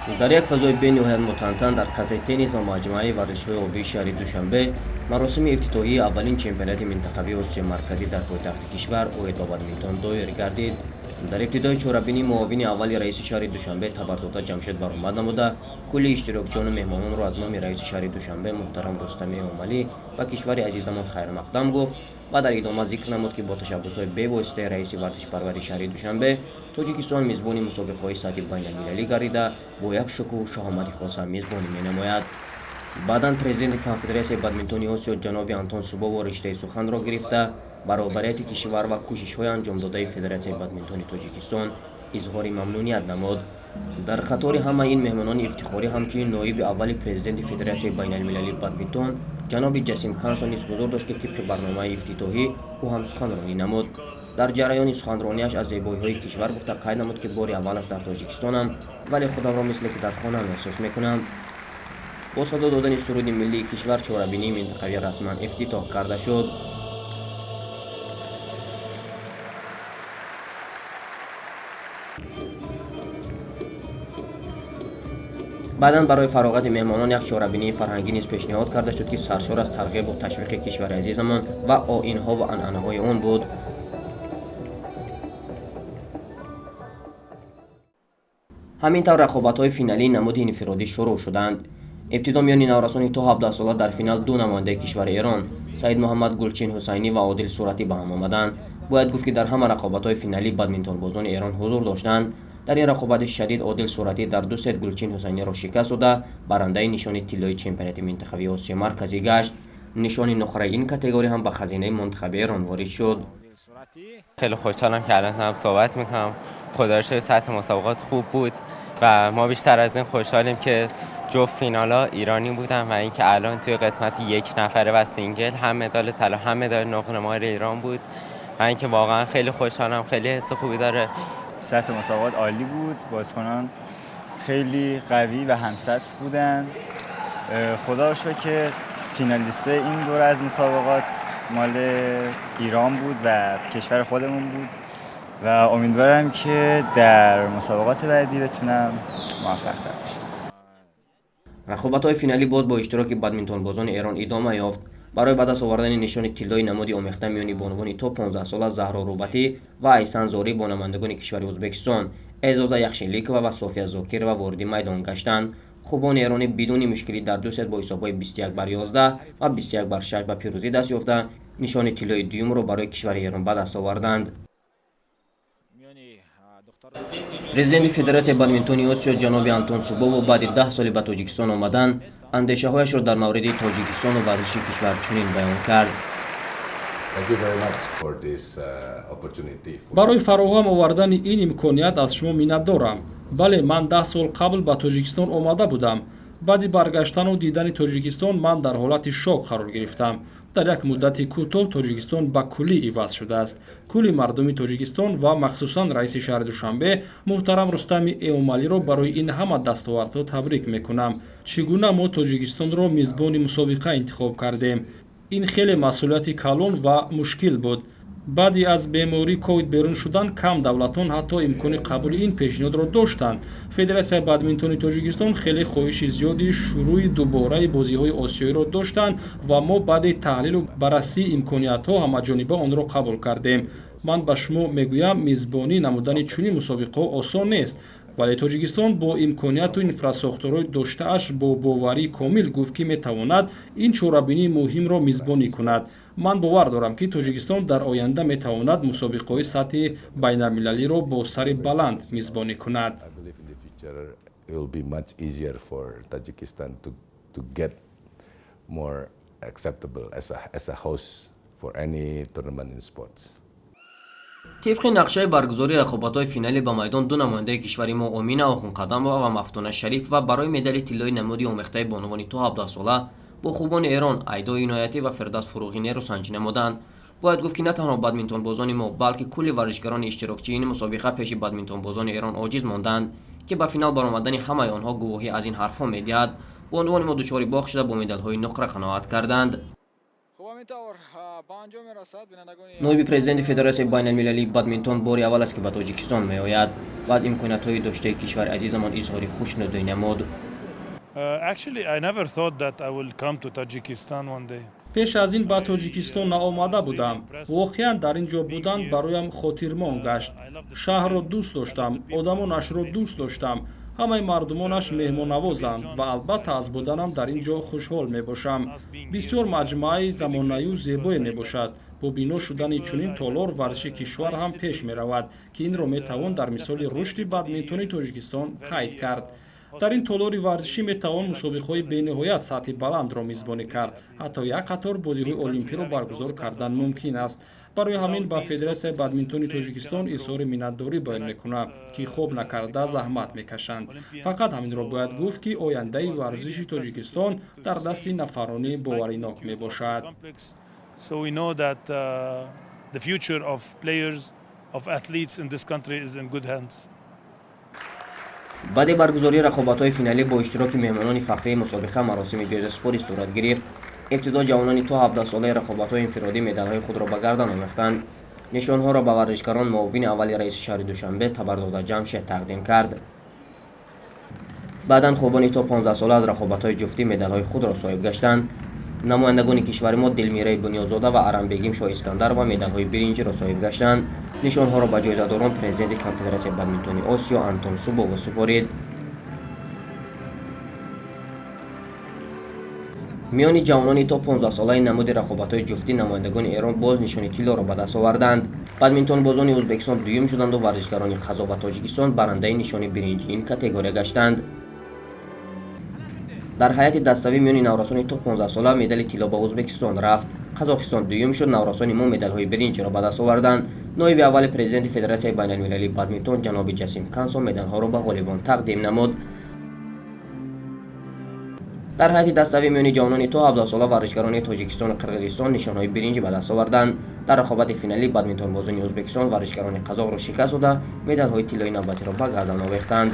Дар як фазои бениҳоят мутантан дар қасри теннис ва маҷмӯаи варзишҳои обии шаҳри Душанбе маросими ифтитоҳии аввалин чемпионати минтақавии Осиёи Марказӣ дар пойтахти кишвар оид ба бадминтон доир гардид. Дар ибтидои чорабинӣ муовини аввали раиси шаҳри Душанбе Табарзода Ҷамшед баромад намуда, кулли иштирокчиёну меҳмононро аз номи раиси шаҳри Душанбе муҳтарам Рустами Эмомалӣ ба кишвари азизамон хайрмақдам гуфт ва дар идома зикр намуд, ки бо ташаббусҳои бевоситаи раиси варзишпарвари шаҳри Душанбе Тоҷикистон мизбони мусобиқаҳои сатҳи байналмилалӣ гардида, бо як шукӯҳу шаҳомати хоса мизбонӣ менамояд. Баъдан президенти Конфедератсияи бадминтони Осиё ҷаноби Антон Субово риштаи суханро гирифта, ба роҳбарияти кишвар ва кӯшишҳои анҷомдодаи Федератсияи бадминтони Тоҷикистон изҳори мамнуният намуд. Дар қатори ҳамаи ин меҳмонони ифтихорӣ ҳамчунин ноиби аввали президенти Федератсияи байналмилалии бадминтон ҷаноби Ҷасим Кансон низ ҳузур дошт, ки тибқи барномаи ифтитоҳӣ ӯ ҳам суханронӣ намуд. Дар ҷараёни суханрониаш аз зебоиҳои кишвар гуфта, қайд намуд, ки бори аввал аст дар Тоҷикистонам, вале худамро мисле ки дар хонаам эҳсос мекунам. Бо садо додани суруди миллии кишвар чорабинии минтақавӣ расман ифтитоҳ карда шуд. Баъдан барои фароғати меҳмонон як чорабинии фарҳангӣ низ пешниҳод карда шуд, ки саршор аз тарғибу ташвиқи кишвари азизамон ва оинҳо ва анъанаҳои он буд. Ҳамин тавр рақобатҳои финалии намуди инфиродӣ шурӯъ шуданд. Ибтидо миёни наврасони то 17 сола дар финал ду намояндаи кишвари Эрон, Саидмуҳаммад Гулчин Ҳусайнӣ ва Одил Суратӣ, ба ҳам омаданд. Бояд гуфт, ки дар ҳама рақобатҳои финалӣ бадминтонбозони Эрон ҳузур доштанд. Дар ин рақобати шадид Одил Суратӣ дар ду сет Гулчин Ҳусайниро шикаст дода, барандаи нишони тиллои чемпионати минтақавии Осиёи Марказӣ гашт. Нишони нуқраи ин категория ҳам ба хазинаи мунтахаби Эрон ворид шуд. خیلی خوشحالم که الان هم صحبت میکنم. خدا رو شکر سطح مسابقات خوب بود و ما بیشتر از این خوشحالیم که جفت فینالا ایرانی بودن و اینکه الان توی قسمت یک نفره و single هم مدال طلا هم مدال نقره مال ایران بود و اینکه واقعا خیلی خوشحالم، خیلی حس خوبی داره. سطح مسابقات عالی بود، بازیکنان خیلی قوی و همسطح بودن. خدا رو شکر که فینالیست این دور از مسابقات مال ایران بود و کشور خودمون بود و امیدوارم که در مسابقات بعدی بتونم موفق تر باشم. Рақобатҳои финалӣ боз бо иштироки бадминтонбозони Эрон идома ёфт. Барои ба даст овардани нишони тиллои намуди омехта миёни бонувони то 15 сола Заҳро Рӯбатӣ ва Айсан Зорӣ бо намояндагони кишвари Ӯзбекистон Эъзоза Яхшиликова ва София Зокирова вориди майдон гаштанд. Хубони эронӣ бидуни мушкилӣ дар ду сет бо ҳисобҳои 21 бар 11 ва 21 бар 6 ба пирӯзӣ даст ёфта, нишони тиллои дуюмро барои кишвари Эрон ба даст оварданд. Президенти Федератсияи бадминтони Осиё ҷаноби Антон Субово баъди 10 соли ба Тоҷикистон омадан андешаҳояшро дар мавриди Тоҷикистону варзиши кишвар чунин баён кард. Барои фароҳам овардани ин имконият аз шумо миннатдорам. Бале, ман 10 сол қабл ба Тоҷикистон омада будам. Баъди баргаштану дидани Тоҷикистон ман дар ҳолати шок қарор гирифтам. Дар як муддати кӯтоҳ Тоҷикистон ба куллӣ иваз шудааст. Кулли мардуми Тоҷикистон ва махсусан раиси шаҳри Душанбе муҳтарам Рустами Эмомалиро барои ин ҳама дастовардҳо табрик мекунам. Чӣ гуна мо Тоҷикистонро мизбони мусобиқа интихоб кардем? Ин хеле масъулияти калон ва мушкил буд. Баъди аз бемории ковид берун шудан кам давлатон ҳатто имкони қабули ин пешниҳодро доштанд. Федератсияи бадминтони Тоҷикистон хеле хоҳиши зиёди шурӯи дубораи бозиҳои осиёиро доштанд ва мо баъди таҳлилу баррасии имкониятҳо ҳамаҷониба онро қабул кардем. Ман ба шумо мегӯям, мизбонӣ намудани чунин мусобиқаҳо осон нест, вале Тоҷикистон бо имконияту инфрасохторҳои доштааш бо боварии комил гуфт, ки метавонад ин чорабинии муҳимро мизбонӣ кунад. Ман бовар дорам, ки Тоҷикистон дар оянда метавонад мусобиқаҳои сатҳи байналмилалиро бо сари баланд мизбонӣ кунад. It will be much easier for Tajikistan to get more acceptable as a host for any tournament in sports. Тибқи нақшаи баргузории рақобатҳои финалӣ ба майдон ду намояндаи кишвари мо, Омина Охунқадамова ва Мафтуна Шарипова, барои медали тиллои намуди омехтаи бонувони то 17 сола бо хубони Эрон Айдо Иноятӣ ва Фирдавс Фуруғӣ нерӯсанҷӣ намуданд. Бояд гуфт, ки на танҳо бадминтонбозони мо, балки кулли варзишгарони иштирокчии ин мусобиқа пеши бадминтонбозони Эрон оҷиз монданд, ки ба финал баромадани ҳамаи онҳо гувоҳӣ аз ин ҳарфҳо медиҳад. Бонувони мо дучори бохт шуда, бо медалҳои нуқра қаноат карданд. Ҳамин тавр ба анҷом мерасад, бинандагони. Ноиби президенти Федератсияи байналмилалии бадминтон бори аввал аст, ки ба Тоҷикистон меояд ва аз имкониятҳои доштаи кишвари азизамон изҳори хушнудӣ намуд. Actually, I never thought that I will come to Tajikistan one day. Пеш аз ин ба Тоҷикистон наомада будам. Воқеан, дар ин ҷо будан бароям хотирмон гашт. Шаҳрро дӯст доштам, одамонашро дӯст доштам. Ҳамаи мардумонаш меҳмоннавозанд ва албатта, аз буданам дар ин ҷо хушҳол мебошам. Бисёр маҷмӯаи замонавию зебое мебошад. Бо бино шудани чунин толор варзиши кишвар ҳам пеш меравад, ки инро метавон дар мисоли рушди бадминтони Тоҷикистон қайд кард. Дар ин толори варзишӣ метавон мусобиқаҳои бениҳоят сатҳи баландро мизбонӣ кард, ҳатто як қатор бозиҳои олимпиро баргузор кардан мумкин аст. Барои ҳамин ба Федератсияи бадминтони Тоҷикистон изҳори миннатдорӣ баён мекунам, ки хоб накарда заҳмат мекашанд. Фақат ҳаминро бояд гуфт, ки ояндаи варзиши Тоҷикистон дар дасти нафарони боваринок мебошад. So we know that the future of players, of athletes in this country is in good hands. Баъди баргузории рақобатҳои финалӣ бо иштироки меҳмонони фахрии мусобиқа маросими ҷоизасупорӣ сурат гирифт. Ибтидо ҷавонони то 17-солаи рақобатҳои инфиродӣ медалҳои худро ба гардан омехтанд. Нишонҳоро ба варзишгарон муовини аввали раиси шаҳри Душанбе Табарзода Ҷамшед тақдим кард. Баъдан хубони то 15-сола аз рақобатҳои ҷуфтӣ медалҳои худро соҳиб гаштанд. Намояндагони кишвари мо Дилмираи Бунёдзода ва Арамбегим Шоҳискандарова медалҳои биринҷиро соҳиб гаштанд. Нишонҳоро ба ҷоизадорон президенти Конфедератсияи бадминтони Осиё Антон Зубов супорид. Миёни ҷавонони то 15-солаи намуди рақобатҳои ҷуфтӣ намояндагони Эрон боз нишони тиллоро ба даст оварданд. Бадминтонбозони Ӯзбекистон дуюм шуданду варзишгарони Қазоқ ва Тоҷикистон барандаи нишони биринҷии ин категория гаштанд. Дар ҳайати даставӣ миёни наврасони то 15-сола медали тилло ба Ӯзбекистон рафт, Қазоқистон дуюм шуд. Наврасони мо медалҳои биринҷиро ба даст оварданд. Ноиби аввали президенти Федератсияи байналмилалии бадминтон ҷаноби Ҷасим Кансо медалҳоро ба ғолибон тақдим намуд. Дар ҳайати даставӣ миёни ҷавонони то 17-сола варзишгарони Тоҷикистону Қирғизистон нишонҳои биринҷӣ ба даст оварданд. Дар рақобати финалӣ бадминтонбозони Ӯзбекистон варзишгарони қазоқро шикаст дода, медалҳои тиллои навбатиро ба гардан овехтанд.